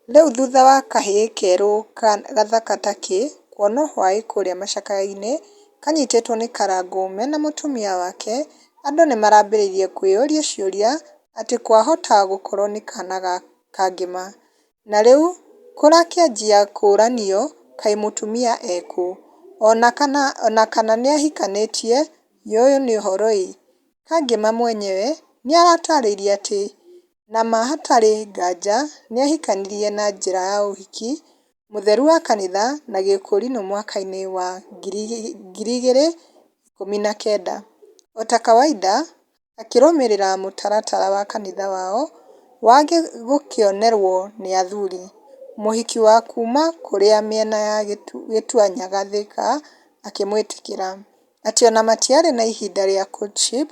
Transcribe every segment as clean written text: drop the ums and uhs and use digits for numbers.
Rĩu thutha wa kahĩĩ kerũ gathaka takĩ kuonwo hwaĩ kũrĩa macakaya-inĩ kanyitĩtwo nĩ Karangũ mena mũtumia wake, andũ nĩmarambĩrĩirie kwĩyũria ciũria atĩ kwahota gũkorwo nĩ kana ga Kangema. Na rĩu kũrakĩanjia kũũranio kaĩ mũtumia ekũ ona kana nĩahikanĩtie yũyũ nĩ ũhoro ĩ. Kangema mwenyewe nĩaratarĩirie atĩ nama hatarĩ nganja nĩahikanirie na njĩra ya ũhiki mũtheru wa kanitha na gĩkũrinũ mwaka-inĩ wa 2019. Ota kawaida akĩrũmĩrĩra mũtaratara wa kanitha wao wa gũkĩonerwo nĩ athuri. Mũhiki wa kuma kũrĩa mĩena ya Gĩtuanyaga Thika akĩmwĩtĩkĩra. Atĩ ona matiarĩ na ihinda rĩa courtship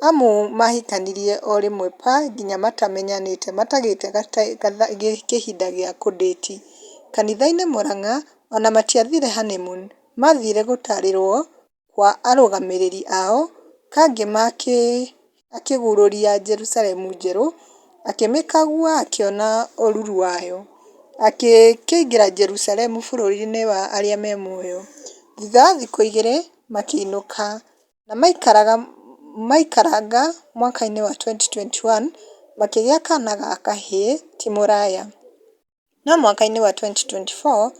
amu mahikanirie o rĩmwe pa nginya matamenyanĩte matagĩte kĩhinda gĩa kũndĩti. Kanitha-inĩ Murang'a ona matiathire honeymoon mathire gũtarĩrwo kwa arũgamĩrĩri ao Kangema akĩgurũria Jerusalemu njerũ akĩmĩkagua akĩona ũruru wayo. Akĩkĩingĩra Jerusalemu bũrũri-inĩ wa arĩa me muoyo. Thutha wa thikũ igĩrĩ makĩinũka na maikaranga mwaka-inĩ wa 2021 makĩgĩa kana ga kahĩĩ ti mũraya. No mwaka-inĩ wa 2024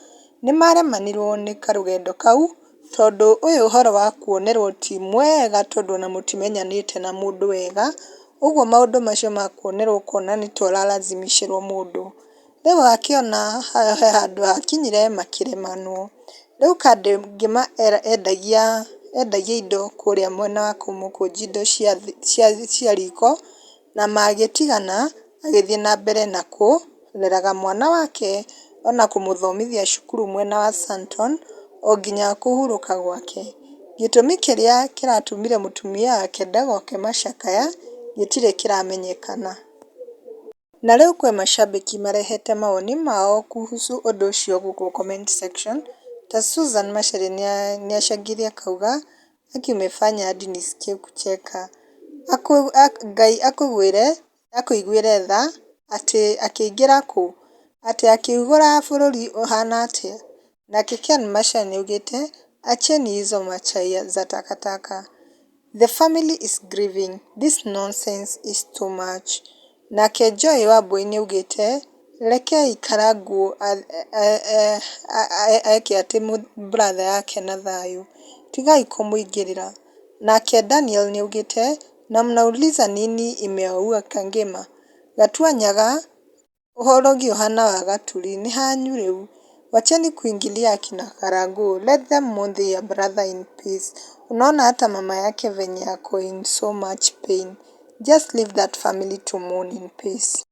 nĩmaremanirwo nĩ karũgendo kau tondũ ũyũ ũhoro wa kuonerwo ti mwega tondũ ona mũtimenyanĩte na mũndũ wega, ũguo maũndũ macio ma kuonerwo ũkona nĩ ta ũralazimishĩrwo mũndũ. Rĩu akĩona he handũ hakinyire makĩremanwo. Rĩu Kangema endagia endagia indo kũrĩa mwena wa Kamukunji indo cia riko na magĩtigana agĩthiĩ na mbere na kũreraga mwana wake ona kũmũthomithia cukuru mwena wa Santon o nginya kũhurũka gwake. Gĩtũmi kĩrĩa kĩratũmire mũtumia wake ndagoke macakaya gĩtirĩ kĩramenyekana. Na rĩu kwĩ mashabiki marehete mawoni mao kuhusu ũndũ ũcio gũkũ comment section ta Susan Macharia nĩacangire akauga aki umefanya hadi nisikie kucheka. Ngai akũiguĩre tha atĩ akĩingĩra kũ? Atĩ akĩgũra bũrũri ũhana atĩa? Nake Ken Macharia nĩaugĩte acheni hizo machai za takataka. The family is grieving. This nonsense is too much. Nake Joy Wambui nĩaugĩte rekei Karangũ eke atĩ brother yake na thayũ tigai kũmũingĩrĩra. Nake Daniel nĩaugĩte na mnauliza nini imewaua Kangema. Gatuanyaga ũrogi ũhana wa gaturi nĩ hanyu rĩu. Wacheni kuingilia akina Karangũ. Let them mourn their brother in peace. Unaona hata mama yake venye ako in so much pain. Just leave that family to mourn in peace.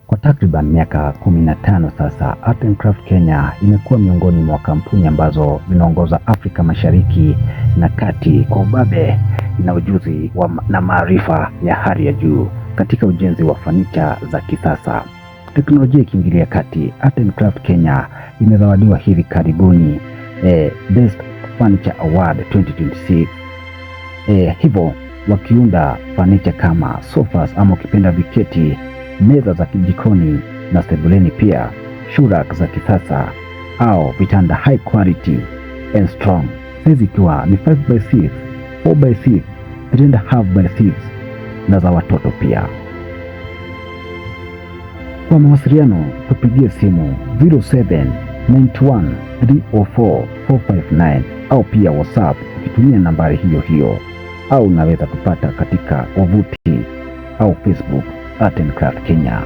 Kwa takriban miaka 15 sasa, Art and Craft Kenya imekuwa miongoni mwa kampuni ambazo zinaongoza Afrika Mashariki na Kati kwa ubabe na ujuzi na maarifa ya hali ya juu katika ujenzi wa fanicha za kisasa. Teknolojia ikiingilia kati, Art and Craft Kenya imezawadiwa hivi karibuni Best Furniture Award 2026. Hivyo wakiunda fanicha kama sofas ama ukipenda viketi, meza za jikoni na sebuleni, pia shoe rack za kisasa au vitanda high quality and strong, size ikiwa ni 5x6, 4x6, 3.5x6 na za watoto pia. Kwa mawasiliano tupigie simu 0791 304 459 au pia WhatsApp ukitumia nambari hiyo hiyo, au unaweza tupata katika wavuti au Facebook Art and Craft Kenya.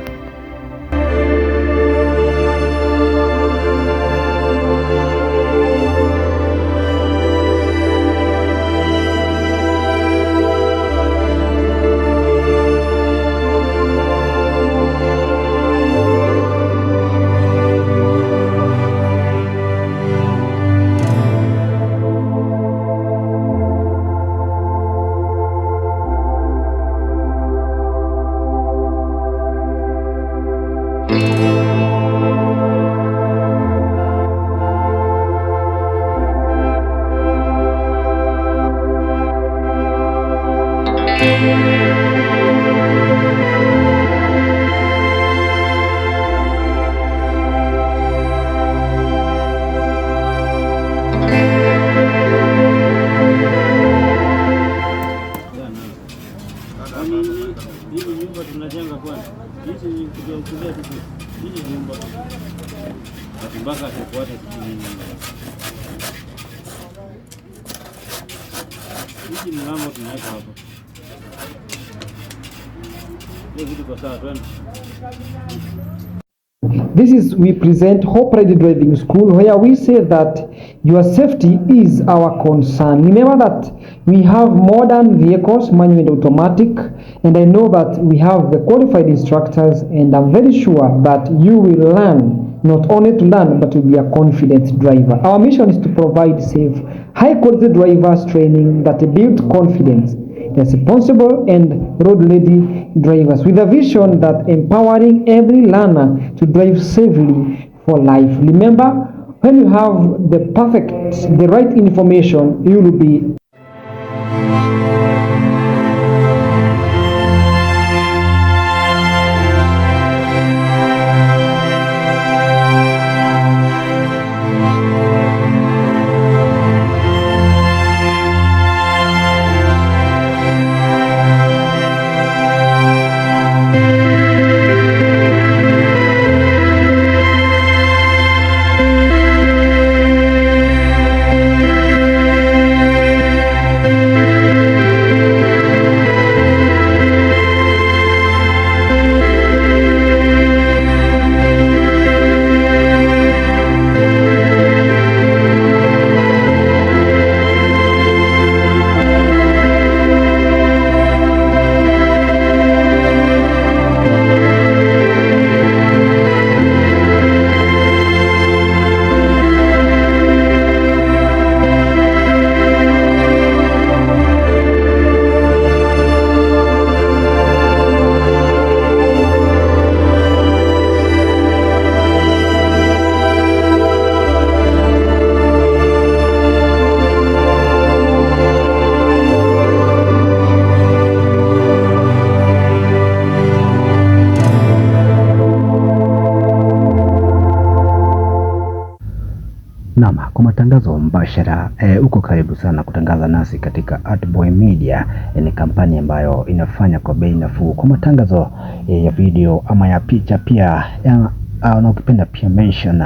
Tulia tu. Hii nyumba. Ati mpaka tufuate sijui nini. Hiki mlango tunaweka hapa. Hiyo vitu kwa sawa, twende. This is we present Hope Ready Driving School, where we say that your safety is our concern. Remember that we have modern vehicles, manual and automatic, and I know that we have the qualified instructors, and I'm very sure that you will learn, not only to learn, but to be a confident driver. Our mission is to provide safe, high quality drivers training that build confidence, responsible and road-ready drivers, with a vision that empowering every learner to drive safely for life. Remember, when you have the right information, you will be Naam, kwa matangazo mbashara uko karibu sana kutangaza nasi katika Artboy Media. Ni kampani ambayo inafanya kwa bei nafuu kwa matangazo ya video ama ya picha pia ya, na ukipenda pia mention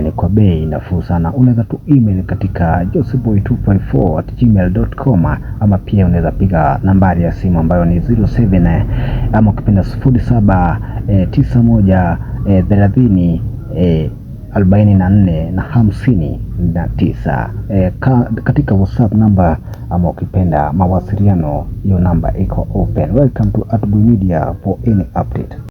ni kwa bei nafuu sana. Unaweza tu email katika joseboy254@gmail.com ama pia unaweza piga nambari ya simu ambayo ni 07 ama ukipenda 07 91 30 44 na 59. Katika WhatsApp namba ama ukipenda mawasiliano, hiyo namba iko open. Welcome to Artboy Media for any update.